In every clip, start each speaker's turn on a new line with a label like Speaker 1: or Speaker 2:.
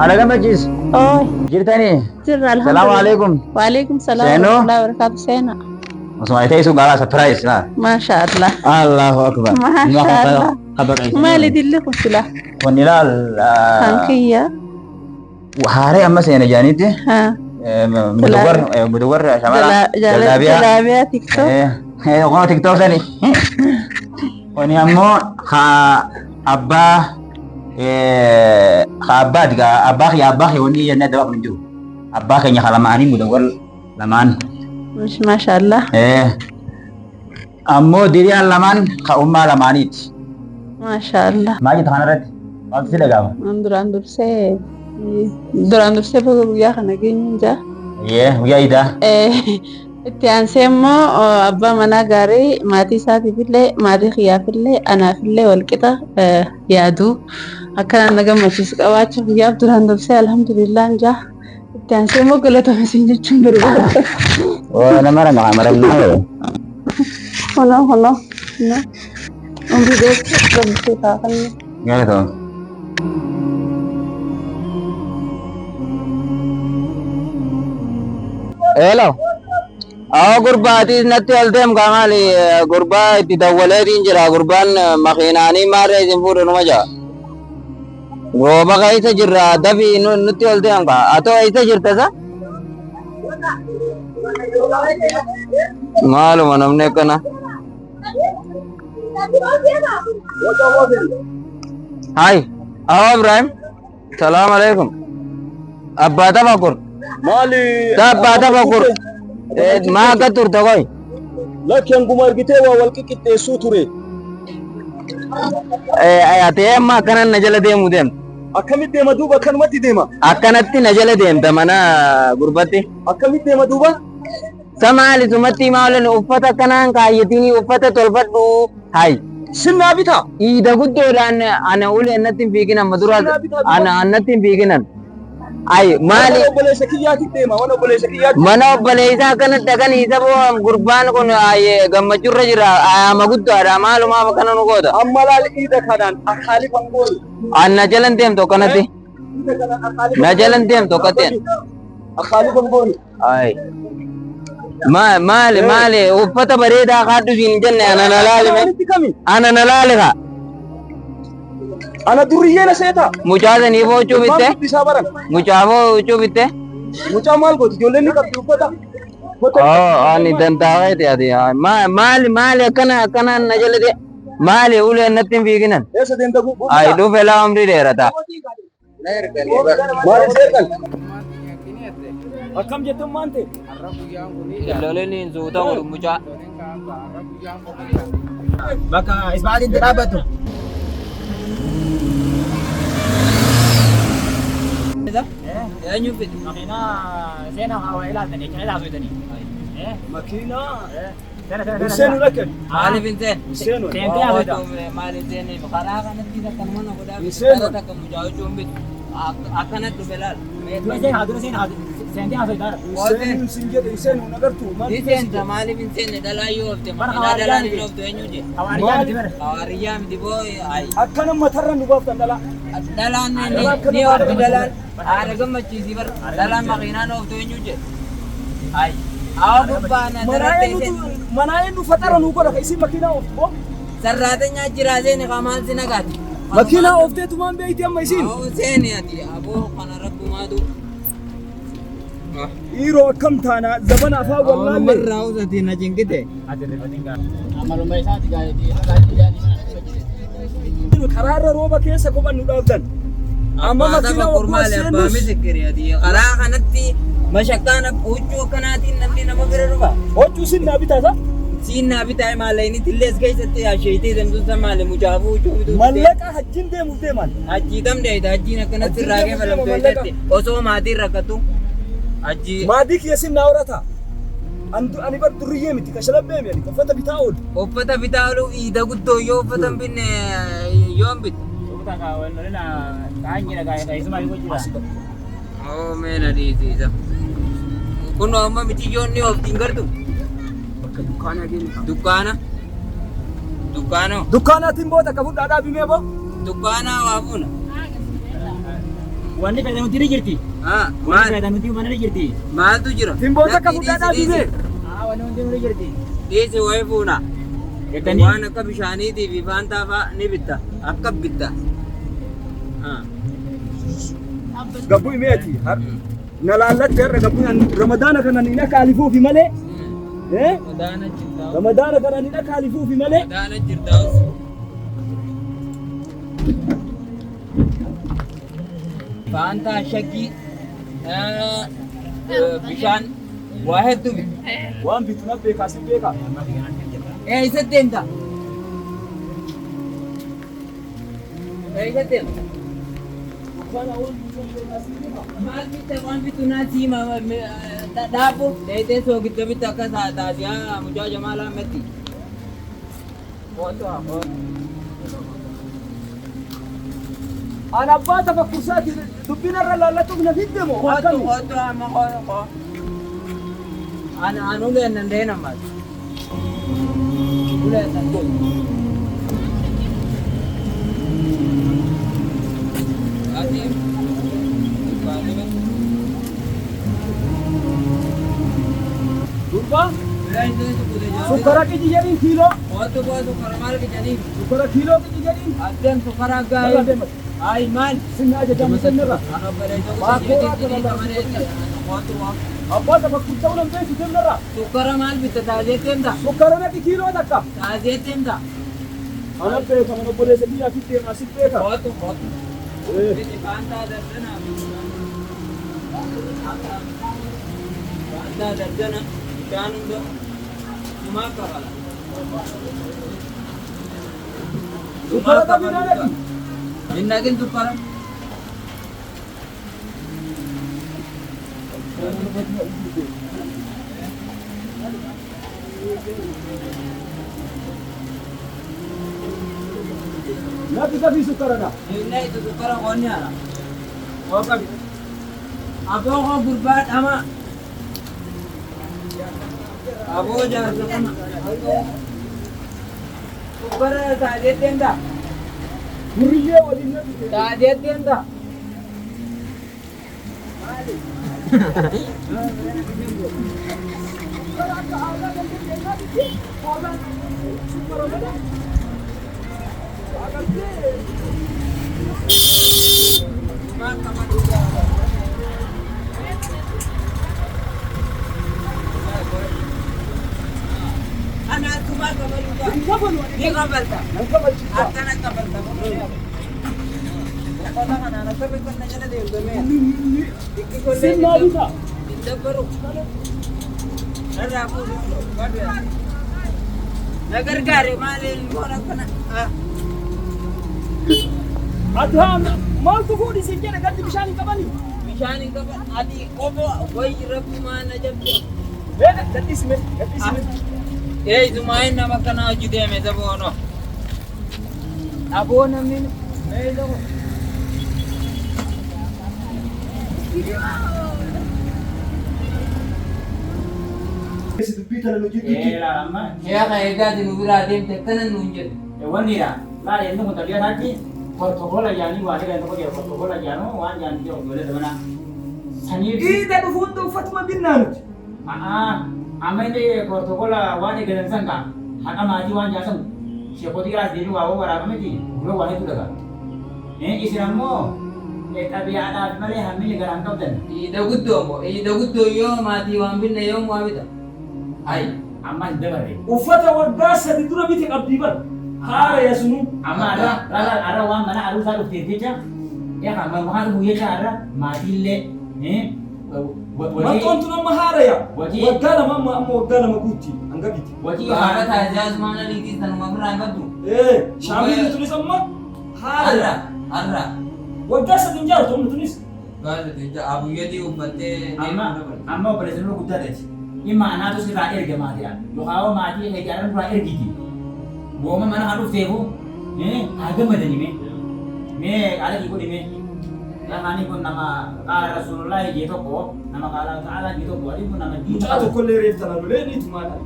Speaker 1: Haadha Gammachiis.
Speaker 2: Ooy,
Speaker 1: Jirtanii?
Speaker 2: jirra
Speaker 1: Salaamu
Speaker 2: alhamdulillah.
Speaker 1: alaikum.
Speaker 2: Waalaikum salaam
Speaker 1: Seenuu?
Speaker 2: warahmatullahi wabarakatuh. Seena.
Speaker 1: Osuma teessu garaa surprise laa.
Speaker 2: Maasha Allah.
Speaker 1: Allahu akbar.
Speaker 2: Maasha Allah. Maali dilli kun sila?
Speaker 1: Kun ilaal
Speaker 2: Kan kiyya.
Speaker 1: Haaree amma seena jaanitti.
Speaker 2: Haa.
Speaker 1: Mudawwar mudawwar shamara. Jalaabiyaa.
Speaker 2: Jalaabiyaa TikTok.
Speaker 1: Kun TikTok sani. Kuni ammoo haa abbaa haa abbaati gaa abbaa kiyya abbaa kiyya wanni jennee adda baafnu hin jiru. Abbaa keenya haa lamaanii mudawwar lamaan.
Speaker 2: Maasha Allah.
Speaker 1: Ammoo diriyaan lamaan ka ummaa lamaaniiti.
Speaker 2: Maasha Allah.
Speaker 1: Maal jetta kanarratti? Maaltu si dhaga'ama?
Speaker 2: An duraan dursee baga guyyaa kana geenyuun jaa.
Speaker 1: Yee, guyyaa iidaa.
Speaker 2: Itti aansee immoo abbaa manaa gaarii maatii isaatiifillee, maatii kiyyaafillee, anaafillee walqixa yaadu akkanaan na gammachiisu qabaachuu kiyyaaf duraan dursee alhamdulillah jaa. Itti aansee immoo galatoomi isin jechuun barbaada.
Speaker 1: Oo, nama rama maramnaa.
Speaker 2: Kunoo, kunoo, kunoo. Umrii dheertuu gammachuu kaafanne.
Speaker 1: Galatoom.
Speaker 3: Hello. Awwa, gurbaatis natti ol deem kaa. Maali, gurbaa itti dawwaleetiin jira. Gurbaan makiinaanii maarree isin fuudhu numa jaa. Rooba keessa jirra, dafii nutti ol deem kaa. Atoo eessa jirta sa? Maaluma namni akkana. Hai, awa Ibrahim. Salaam alaikum. Abbaa tafakur.
Speaker 4: Maali?
Speaker 3: Ta abbaa tafakur. Maa akka turte koy?
Speaker 4: Lakki, hanguma argitee waa wal qiqqixxeessuu ture.
Speaker 3: Ati amma akkanan na jala deemuu deemta.
Speaker 4: Akkamitti deema duuba? Akkanumatti deema.
Speaker 3: Akkanatti na jala deemta mana gurbatti.
Speaker 4: Akkamitti deema duuba?
Speaker 3: Sa maali, sumatti himaa oolan, uffata akkanaan kaayyatinii uffata tolfadhu. Hai.
Speaker 4: Sinnaa bitaa.
Speaker 3: Iida guddoodhaan ana ulee natti hin fiigin amma dura ana natti hin fiiginan. Ay, maali?
Speaker 4: Mana obboleessa kiyyaatti deema. Mana obboleessa kiyyaatti.
Speaker 3: Mana obboleessaa akkanatti dhaqanii isa boo gurbaan kun gammachurra jira, ama guddaadha, maalumaaf akkana nu goota.
Speaker 4: Amma laal, iida kanaan akaalifan goonu.
Speaker 3: An na jalan deemtu akkanatti.
Speaker 4: Iida kanaan akaalifan.
Speaker 3: Na jalan deemtu akkatti.
Speaker 4: Akaalifan goonu.
Speaker 3: Ay. Maali, maali, uffata bareedaa kaadhu siin hin jenne? Ana na laali mee.
Speaker 4: Walitti kami?
Speaker 3: Ana na laali kaa.
Speaker 4: Ana durriyyee na seeta.
Speaker 3: Mucaa sanii huccuu
Speaker 4: Maal
Speaker 3: bitte?
Speaker 4: guddisaa baran?
Speaker 3: Mucaa huccuu bitte?
Speaker 4: Mucaa maal gooti? Ijoolleen ni qabdi uffata. Uffata.
Speaker 3: Oh, ani dantaa'eeti ati. Maali, maali, akkana akkanaan na jala de. Maali, uleen natti hin fiiginan.
Speaker 4: Eessa deemta gubbaa?
Speaker 3: Ay, dhufe laa, umrii dheerata.
Speaker 4: Maal seeqan? Akkam jettan maal ta'e?
Speaker 3: Loleen hin suuta godhu mucaa.
Speaker 1: Bakka isbaatiin itti dhaabbattu.
Speaker 3: Eenyu fide?
Speaker 1: Makiinaa seenaa haa ilaaltanii jecha ilaaltanii.
Speaker 4: Makiinaa. Hin seenu lakkan.
Speaker 3: Maaliif hin seenne?
Speaker 4: Hin seenu.
Speaker 1: Seentee haasofta.
Speaker 3: Maaliif hin seenne? Karaa kanatti akkanuma na godhaa.
Speaker 4: Hin seenu.
Speaker 3: Takka mucaa huccuu hin bitu. Akkanatti dhufe laal.
Speaker 1: Dura seen haa, dura seen haa, seentee haasofta.
Speaker 4: Hin seenu sin jedhe, hin seenu nagartu. Maal
Speaker 3: Ni seenta, maaliif hin seenne? Dhalaa yoo oofte
Speaker 1: Bara
Speaker 3: makiinaa dhalaan hin
Speaker 1: hawaariyaa
Speaker 3: ooftu eenyu je?
Speaker 1: Hawaariyaa miti bara.
Speaker 3: Hawaariyyaa miti boo ay.
Speaker 4: Akkana matarra nu baaftan dhalaa.
Speaker 3: Dhalaan ni oofti dhalaan. Haadha gammachiisii bara. Dhalaan makiinaan ooftu eenyu je? Ay. Awa gubbaa na
Speaker 4: Manaa
Speaker 3: darattee
Speaker 4: eenyutu manaa eenyu faxara nu godha ka isin makiinaa ooftu boo.
Speaker 3: Sarraatenyaa jiraa, seeni kaa, maal si nagaati?
Speaker 4: Makiinaa oofteetumaan beeyti amma isin.
Speaker 3: Awoo, seeni ati aboo kana rabbumaatu.
Speaker 4: Dhiiroo, akkam taana zabana afaan wallaalle.
Speaker 3: Marraa usati na cinqite.
Speaker 1: Amaluma isaati gaa'eeti.
Speaker 4: Karaarra rooba keessa kophan nu dhaabdan. Amma
Speaker 3: Abbaa
Speaker 4: makiinaa
Speaker 3: tafa
Speaker 4: ogguu
Speaker 3: kurmaale abbaa
Speaker 4: seennus.
Speaker 3: misikiri ati karaa kanatti mashaqqaan huccuu akkanaatiin namni nama bira dhufa.
Speaker 4: Huccuu sin naa bitaata.
Speaker 3: Siin naa bitaa, maallaqni tillees keessatti asheetee deemtu san maali, mucaafuu huccuu bituu.
Speaker 4: Mallaqa hajjin deemuuf deeman.
Speaker 3: Hajjii tam deeyita, hajjiin akkanatti irraa
Speaker 4: Hajjiin deemuuf
Speaker 3: keefalamtu
Speaker 4: deema mallaqa.
Speaker 3: jettee osoo maatiin rakkatu. Hajjii
Speaker 4: Maatii kiyya sin naa horata. Ani bar durriyyee miti, kashalabbee mi ani uffata bitaa oolu.
Speaker 3: Uffata bitaa oolu, iida guddoo yoo uffata hin binne yoom bitta? Oo, meena dhiisiisa. Kun amma mitiyyoon ni oofti, hin gartu?
Speaker 4: Bakka dukkaanaa deemu.
Speaker 3: Dukkaana. Dukkaana.
Speaker 4: Dukkaanaatiin booda akka fudhaa dhaabimee boo.
Speaker 3: Dukkaana waa fuuna.
Speaker 1: Wanni fedhan nuti ni jirti. Wanni
Speaker 3: Maal
Speaker 1: fedhan nuti mana ni jirti.
Speaker 3: maaltu jira?
Speaker 4: Simboota akka fudhadhaa
Speaker 3: Dhiisi,
Speaker 4: dhibee.
Speaker 1: Wanni hundi ni jirti.
Speaker 3: Dhiisi wayii fuuna.
Speaker 1: Jettanii
Speaker 3: Waan akka bishaaniitii fi faantaa fa'aa ni bitta. Akka bitta.
Speaker 4: Gabbuu himeeti. Na laallatte har'a gabbuun ramadaana kana ni akka alifuufi malee.
Speaker 3: Madaana jirtaa.
Speaker 4: Ramadaana kana ni akka alifuufi malee.
Speaker 3: Madaana jirtaa. Faantaa shaggii bishaan waa hedduu bitta.
Speaker 4: Waan bitu na beekaa si beekaa.
Speaker 3: Eessa deemta? Eessa deemta? Maal bitta waan bittu naa siima dhaabbu dheetee soogidda bitta akka taasisaa mucaa Jamaal Ahmedti. Kootu haa kootu.
Speaker 4: An abbaa tafakkursaati dubbiin irra laallatuuf na fidde moo
Speaker 3: Kootu
Speaker 4: akkami?
Speaker 3: kootu amma kootu kootu. An uleen nan deena ammas. Uleen nan deena. Ati
Speaker 4: Gurbaa sukkara qiji jedhiin kiiloo.
Speaker 3: Kootu kootu kormaal qicanii.
Speaker 4: Sukkara kiiloo qiji jedhiin.
Speaker 3: Addeen sukkara
Speaker 4: Yalla
Speaker 3: gaa'ee.
Speaker 4: deema.
Speaker 3: Ay maal?
Speaker 4: Sinna ajajamu sinnirra. Abbaa tafakkur ta'uu nan beeku sinnirra.
Speaker 3: Sukkara maal bitta taatee deemta?
Speaker 4: Sukkara naqi kiiloo takka.
Speaker 3: Taatee deemta?
Speaker 4: Ana beeka mana obboleessa biyyaa fi deemaa si beeka.
Speaker 3: Kootu kootu. Biti faantaa dardana. Faantaa dardana. Bishaan hunda. Sumaa kafala.
Speaker 4: Sukkara qabii na naqi.
Speaker 3: Hin naqin sukkara.
Speaker 4: Naqi qabii sukkara na.
Speaker 3: Hin naqi sukkara qoonni haala. Koo qabi. Aboo koo gurbaa dhama. Aboo jaarsa kana. Sukkara taatee deemta?
Speaker 4: Hurriyyee waliin naqi.
Speaker 3: Taatee deemta?
Speaker 4: Sukkara akka aadaa dandeenye naqi. Aadaan sukkara malee. Agartee.
Speaker 3: Ana sumaa kabaluudha.
Speaker 4: Hin kafalu ani.
Speaker 3: Ni kabalta.
Speaker 4: Nan kafalchiisa.
Speaker 3: Akkana kabalta. Uffata kanaan akkamitti qonna jala deemtamee?
Speaker 4: Sinnaa bita.
Speaker 3: Hin dabbaru. Narraa fuudhu. Na gargaare maaliin goona akkana.
Speaker 4: Ati haa maaltu fuudhi siin jedhe gaddi bishaan hin qabani.
Speaker 3: Bishaan hin qaban. Ati qofa wayi rabbi maa na jabde.
Speaker 4: Mee gadhiisime gadhiisime.
Speaker 3: Ee isumaa nama akkanaa hojii deeme saboono. Aboo namni mee tokko.
Speaker 4: Dubbii tana nu jidduutti.
Speaker 1: Amma
Speaker 3: Sheekha eegaati nu biraa deemte akkana nuun jedhu.
Speaker 1: wannidha. Laala inni kun xabiyaa isaatti protokoola jaanii waa jedhan tokko jira protokoola jaanuu waan jaan jiru ijoollee zamana. Saniif
Speaker 4: Dhiiga dhufuun uffatuma binnaa nuti.
Speaker 1: Amma inni protokoola waan eegatan san kaa haqa maatii waan jaasan sheekotii giraas deebii waa waraabameti dura waa hedduu dhagaa. Isin ammoo xabiyaadhaaf malee hammini garaan qabdan.
Speaker 3: Iida guddoo moo iida guddoo yoo maatii waan binne yoo waa bita. Ay
Speaker 1: Amma hin dabarre.
Speaker 4: Uffata waggaa sadi dura bite qabdii bar. Haara yasunu.
Speaker 1: Amma arra arra waan mana aruusaa dhufteef jecha yaa waan dhufu jecha arra maatiillee
Speaker 4: Maxxoon tun amma haara yaa. Waggaa lama amma amma waggaa lama guutti hanga biti.
Speaker 1: wajii
Speaker 3: gaafa taasisaa Usmaan Aliitii sanuma ofirraa hin qabdu.
Speaker 4: Shaamilli tunis amma haara
Speaker 3: Har'a
Speaker 4: yaa.
Speaker 3: har'a.
Speaker 4: Waggaa sadi hin jaartu amma tunis.
Speaker 3: Gaazexeessa abuyyatii uffattee
Speaker 1: amma
Speaker 3: deemuu dabalte.
Speaker 1: amma obboleessa nurra guddaa ta'e dhimma anaatu sirraa erga maatiidha yookaan maatii eegaran duraa ergiti wooma mana kan dhufteefu haa gammadani mee mee qaala kii godhi mee Lafaani kun nama qaala rasuulullaahi jee tokko nama qaala ta'aalaa jee tokko adiin kun nama diina
Speaker 4: Mucaa tokkollee reef tana lolee ni tumaadha.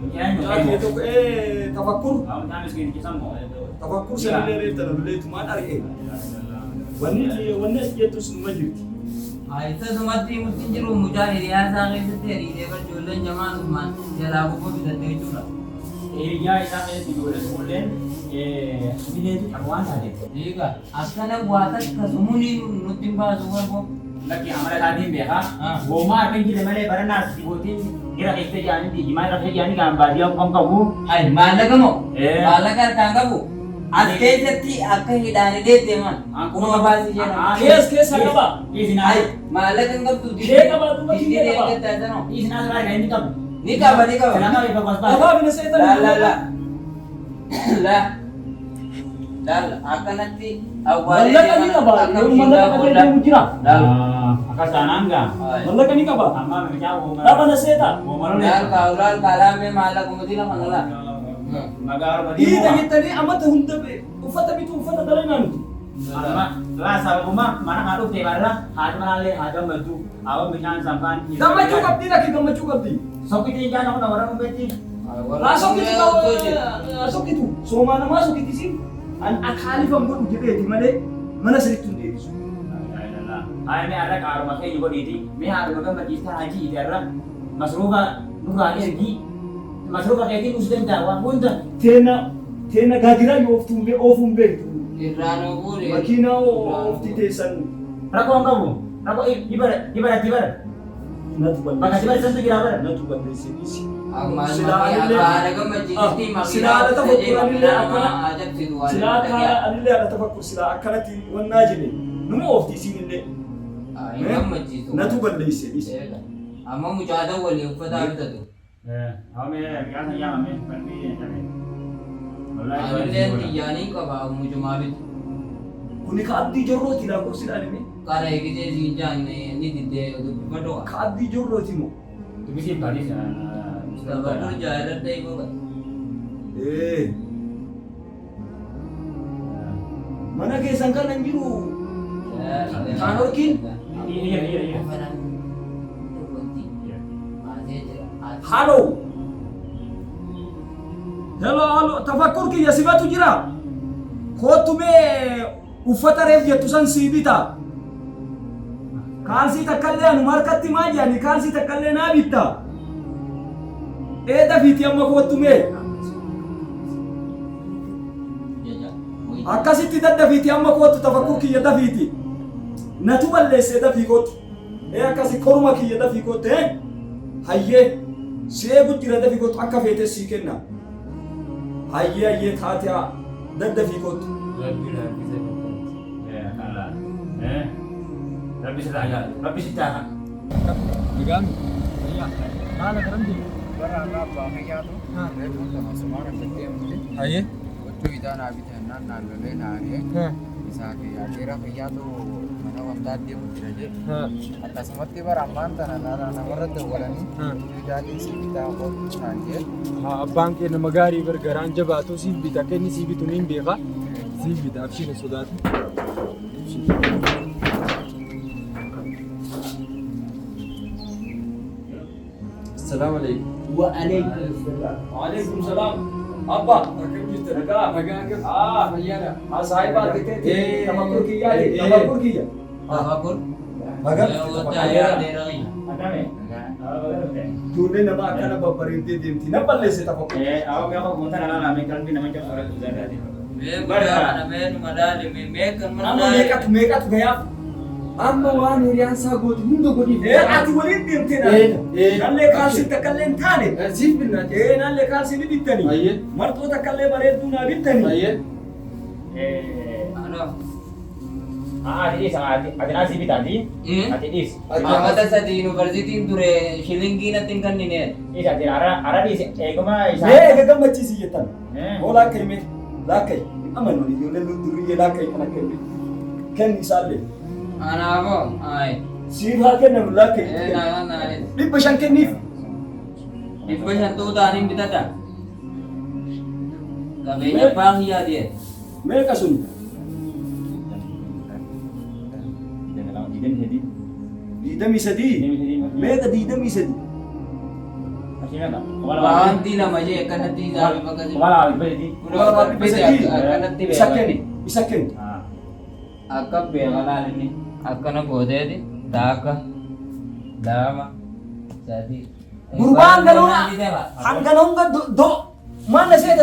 Speaker 4: Mucaa kee tokko tafakkur
Speaker 1: Mucaa miskiin kisammoo.
Speaker 4: tafakkur sanillee reef tana lolee tumaan arge. Wanni wanni as jettus numa jirti.
Speaker 3: Isasumatti himutti hin jiru mucaa hiriyaa isaa keessatti hiriiree bar ijoolleen jamaan usmaan jalaa kofoo bitatte jechuudha.
Speaker 1: Hiriyaa isaa keessatti ijoolleen suulleen bineetu qabu waan taateef.
Speaker 3: Egaa akkana waa takka sumunii nutti hin baasu warbo.
Speaker 1: Lakki amala isaatiin beekaa. Goomaa harka hin jirre malee baranaas dhibootiin gara keessa jaanii jimaa irra keessa jaanii gaan baadiyyaa kan qabu.
Speaker 3: Ay maallaqa moo?
Speaker 1: Eh.
Speaker 3: Maallaqa harkaan qabu. As keessatti akka hidhaan hidhee deeman. Kuma baasii jedhama.
Speaker 4: Kees keessa qaba.
Speaker 3: Ay maallaqa hin qabdu.
Speaker 4: Kee qaba, duuba kiyya qaba.
Speaker 3: Ni qaba ni qaba.
Speaker 4: Afaa bina seetan.
Speaker 3: La la la. La. La akkanatti awwaalee
Speaker 4: Mallaqa ni qaba.
Speaker 3: akka
Speaker 4: Yoo mallaqa qabee deemu jira.
Speaker 1: Akkas taanaan gaa.
Speaker 4: Mallaqa ni qaba.
Speaker 1: Amma mucaa
Speaker 4: Dhaba na seeta.
Speaker 3: Laal kaa'u laal kaa'u maallaqa mutii lafa lala.
Speaker 1: Magaaluma
Speaker 4: Dhiida jettanii amata hunda uffata bitu uffata dalanaa nuti.
Speaker 1: Amma laa sababuma mana haa dhufte barra haati manaallee haa gammaddu hawa bishaan sanfaan.
Speaker 4: Gammachuu qabdi lakki gammachuu qabdi.
Speaker 1: Sokkitiin jaa nama warra dhufetti.
Speaker 4: Haa sokkitu haa sokkitu. Soomaa namaa sokkitisi. An akaalifan godhu jedheeti malee mana sanitti hin deebisu.
Speaker 1: Haaya mee har'a qaaruma keenya godhiiti. Mee haadhuma gammachiistaa hajii ite har'a masruufa nurraa ergi. Masruufa keetiin nus danda'a waan hunda.
Speaker 4: Teena teena gaadiraa yoo ooftuun bee oofuun beektu.
Speaker 3: Irraan ofuun.
Speaker 4: Makiinaa oofti teessan
Speaker 1: Rakkoo hin qabu. Rakkoo ibaratti bara.
Speaker 4: natu
Speaker 1: Bakka si
Speaker 4: balleesse.
Speaker 1: barsiisantu jira bara.
Speaker 4: Natu balleesse dhiisi. Silaa akka anillee haadha tafakkur silaa akkanatti wannaa jedhe numa oofti isiin illee natu balleesse dhiisi.
Speaker 3: Amma mucaa walii uffata bitatu.
Speaker 1: Hawa mee miqaan san yaamame qalbii dhabe.
Speaker 3: Anillee xiyyaanii qaba mucumaa bitu.
Speaker 4: Kuni ka abdii jorrooti lakkoofsi ilaalime.
Speaker 3: Qara eegisee siin jaanne ni diddee dubbifadhu.
Speaker 4: Ka abdii jorrooti moo?
Speaker 1: Dubbisiif kaadis.
Speaker 3: Tabadur jaaladha iboo qaba.
Speaker 4: Ee. Mana keessan kan hin jiru. Kaan horkiin?
Speaker 1: Iyya iyya iyya.
Speaker 4: Halo. Hello hello tafakkur kiyya simatu jira. Kootu mee uffata reef jettu san sii bita. Kaalsii takkallee anu harkatti maal jedhani kaalsii takkallee naa bitta. Eeda fiiti amma kootu mee. Akkasitti daddafiiti amma kootu tafakkur kiyya dafiiti. Natu balleessee dafii kootu. Ee akkasi korma kiyya dafii kootu ee. Hayyee si eegu jira dafii kootu akka feete sii kenna. Hayyee hayyee taatee daddafii kootu.
Speaker 1: Rabbi sirraa jaalatu. Rabbi sitti haa
Speaker 5: Hayyee. Huccuu itaa naa bitan naan naannolee naa ari'e. Isaa fi akeera fayyaatu mana wantaa deemu jira jedhe. Akkasumatti bara ammaan tana namarra dawwalanii huccuu itaatiin si bitaa kootu naan jedhe.
Speaker 6: Abbaan kee nama gaarii bar garaan jabaatu siif bita akka inni siif bitu niin beeka. Siif bita abshiin hin sodaatu. Assalaamu alaikum.
Speaker 4: Wa alaikum salaam. Wa alaikum salaam. Abba. Akkam jirta? Nagaa.
Speaker 6: Nagaa akkam?
Speaker 4: Ah.
Speaker 6: Fayyaadha.
Speaker 4: Ah saahiba argitee tafakkur kiyyaa tafakkur kiyya.
Speaker 3: Tafakur.
Speaker 4: Baga.
Speaker 1: Akame.
Speaker 4: Ijoollee namaa akkana babbareeddee deemti. Na balleesse tafakkur.
Speaker 1: Hawa mee akka goonta nalaa laamee qalbii nama cabsu irratti uzaadhaati.
Speaker 4: Amma meeqatu meeqatu gayaaf?
Speaker 6: Amma waan hiriyaan isaa gootu hunda godhiif.
Speaker 4: Ee ati waliin deemtee na. Nallee kaalsii takkallee hin taane.
Speaker 6: Siif binna.
Speaker 4: Ee nallee kaalsii ni bittani.
Speaker 6: Hayyee.
Speaker 4: Marxoo takkallee bareedduu naa bittani.
Speaker 6: Hayyee.
Speaker 1: Ati dhiis ati naa sii bitaati. Ati dhiis.
Speaker 3: Amata sadi yuunivarsiitiin ture shilingii natti hin kennineen.
Speaker 1: Dhiis ati ara dhiis eeguma isaa.
Speaker 4: Mee eega gammachiisi jettan. Hoo laakka'i mee laakka'i. Amanu ijoolleen duriyyee laakka'i kan akka hime. Kenni isaallee.
Speaker 3: Anaafoo ayi.
Speaker 4: Siif haa kennamu laakka'i. 500 kenniif.
Speaker 3: 500 ta'uu ta'anii bitata. Qabeenya abbaa kiyyaa ta'e.
Speaker 4: Meeqa sun? 23. Meeqa 23?
Speaker 3: Waanti lama jee akkanatti isaafi bakka
Speaker 1: 2300.
Speaker 4: Isa kenni. Isa kenni.
Speaker 3: Akka beeka laal inni akkana gooteeti taakka lama sadi.
Speaker 4: Gurbaan galuuna hangana hunda do maal na seeta.